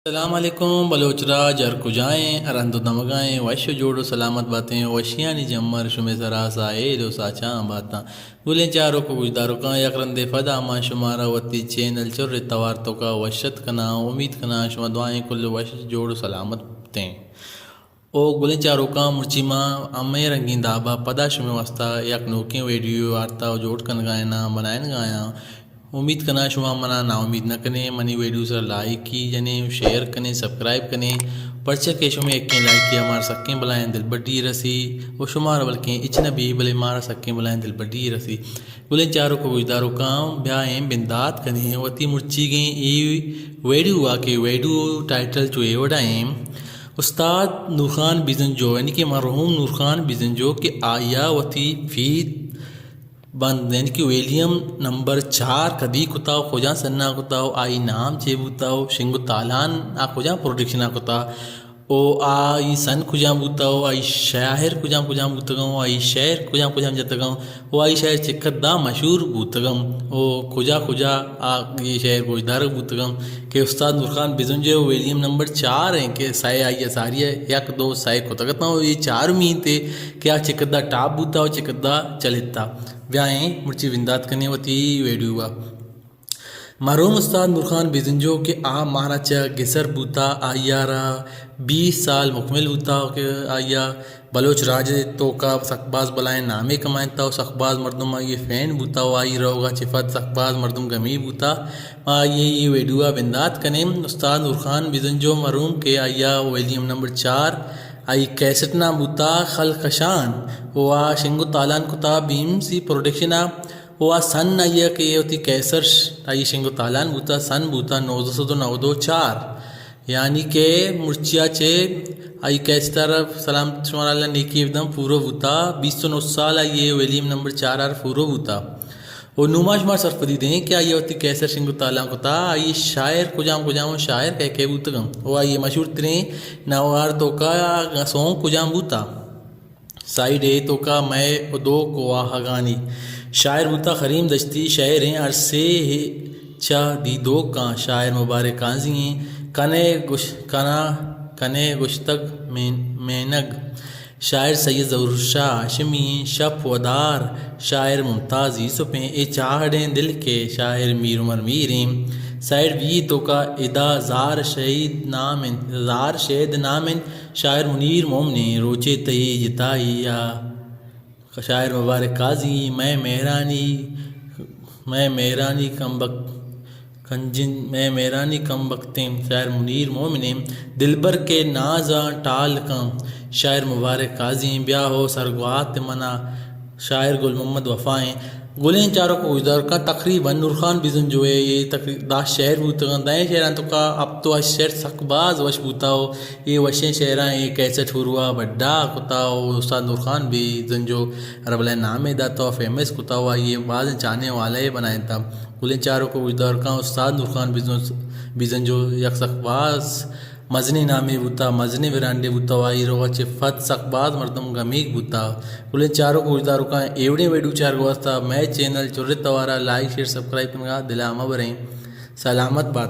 السلام علیکم بلوچ راج، ہر کجائیں، ہر ہند و دمگائیں، وش و جوڑ و سلامت باتیں، وشیانی جمر شمے سرا ساہیل و ساچاں باتاں۔ گلیں چاروک و گوشداروکاں، یک رندے پدا ما شمارا وتی چینل چر توار توکا وش ات کناں۔ امید کناں شما دعائیں کل وش جوڑ و سلامت بتیں۔ او گلیں چاروکاں، مرچی ما ہمے رنگیں دابا پدا شمے واسطہ یک نوکیں ویڈیو آرتا و جوڑ کنگائناں، بنائینگایاں۔ امید کناں شما منا ناامید نہ کنیں، منی ویڈیو سرا لائکی جنیں، شیئر کنیں، سبسکرائب کنیں، پرچہ کہ شمے یکیں لائکی مارا سکیں بلائیں دلبڈی رسی و شمارا بلکیں ہچ نہ بی، بلے مارا سکیں بلائیں دلبڈی رسی۔ گلیں چاروک و گوشداروکاں، بیائیں بندات کنیں وتی مرچیگیں اے ویڈیو آ کہ ویڈیو ٹائٹل چو اے وڑا ایں، استاد نورخان بیزنجو، یعنی کہ مرحوم نورخان بیزنجو کہ آئیا وتی فیت بند، یعنی کہ ویلیم نمبر چار کدی کتا و کجا سنا کتا و آئی نام چے بوتا و شنگ و تالان آ کجا پروڈکشن آ کتا و آئی سن کجام بوتا و آئی شاعر کجام کجام بوتگاں و آئی شعر کجام کجام جتگاں و آئی شاعر چہ قدا مشہور بوتگاں و کجا کجا آ اے شعر گوشدارگ بوتگاں کہ استاد نورخان بزنجو ویلیم نمبر چار ایں کہ سئے آئی ساری یک دو سئے کتگتاں و اے چارمی انت کہ آ چہ قدا ٹاپ بوتا و چہ قدا چلتا۔ بیائیں مرچی بندات کنیں وتی ویڈیو ء۔ مرحوم استاد نورخان بیزنجو کہ آ مارا چہ گسر بوتا، آئی ء را بیست سال مکمل بوتا کہ آئی ء بلوچ راج ء توکا سک باز بلائیں نامے کمائینتا و سک باز مردم آئی ء فین بوتا و آئی روگا چہ پد سک باز مردم گمی بوتا۔ ما آئی ء اے ویڈیو ء بندات کنیں۔ استاد نورخان بیزنجو مرحوم کہ آئی ء ویلیم نمبر چار آئی کیسٹ نام بوتا خلخشان و آ شنگ و تالان کتا بی ایم سی پروڈکشن ء و آ سن آئی ء کہ اے وتی کیسر ش-، آئی شنگ و تالان بوتا، سن بوتا نوزدہ سد و نود و چار، یعنی کہ مرچیا چہ آئی کیسٹر سلام شمارا اللہ نیکی بدن پورو بوتا، بیست و نو سال آئی ء ویلیم نمبر چار آر پورو بوتا۔ و نوما شمار سرپدی دیں کہ آئی ء وتی کیسر شنگ و تالان کتا، آئی شاعر کجام کجام و شاعر کئے کئے بوتگاں و آئی مشہور تریں نوار توکا سونگ کجام بوتا۔ سائیڈ اے توکا مئے ادوک واہگانی شاعر بوتا کریم دشتی، شعر ایں عرصے چہ دیدوکاں شاعر مبارک قاضی ایں، کنے گش-، کنا-، کنے گشتگ مین-، مینگ شاعر سید ظہور شاہ ہاشمی ایں، شپ ودار شاعر ممتاز یوسف ایں، اے چاہڑیں دل کے شاعر میر عمر میر ایں۔ سائیڈ بی توکا ادا زار شہید نام انت، زار شہید نام انت، شاعر منیر مومن ایں، روچے تئی جتائی ء شاعر مبارک قاضی، مئے مہرانی، مئے مہرانی کمبک-، کنجن-، مئے مہرانی کم بختیں شاعر منیر مومن ایں، دلبر کے نازاں ٹال کن شاعر مبارک قاضی ایں، بیا ہو سرگوات منا شاعر گل محمد وفا ایں۔ گلیں چاروک و گوشداروکاں، تقریباً نورخان بزنجو ء اے تقری-، دہ شعر بوتگاں، دہیں شعراں توکا ہپت و ہشت شعر سک باز وش بوتا و اے وشیں شعراں اے کیسٹ ہوروا بڈا کتا و استاد نورخان بزنجو ہر بلے نامے داتا و فیمس کتا و آئی ء بازیں چاہنے والے بنائینتا۔ گلیں چاروک و گوشداروکاں، استاد نورخان بزنج-، بزنجو یک سک باز مزنیں نامے بوتا، مزنیں برانڈے بوتا و آئی روگا چہ پد سک باز مردم گمیگ بوتا۔ گلیں چاروک و گوشداروکاں، ایوڑیں ویڈیو چارگ واسطہ مئے چینل چرت توارا لائک، شیئر، سبسکرائب کنگا دلا مہ بریں۔ سلامت بات۔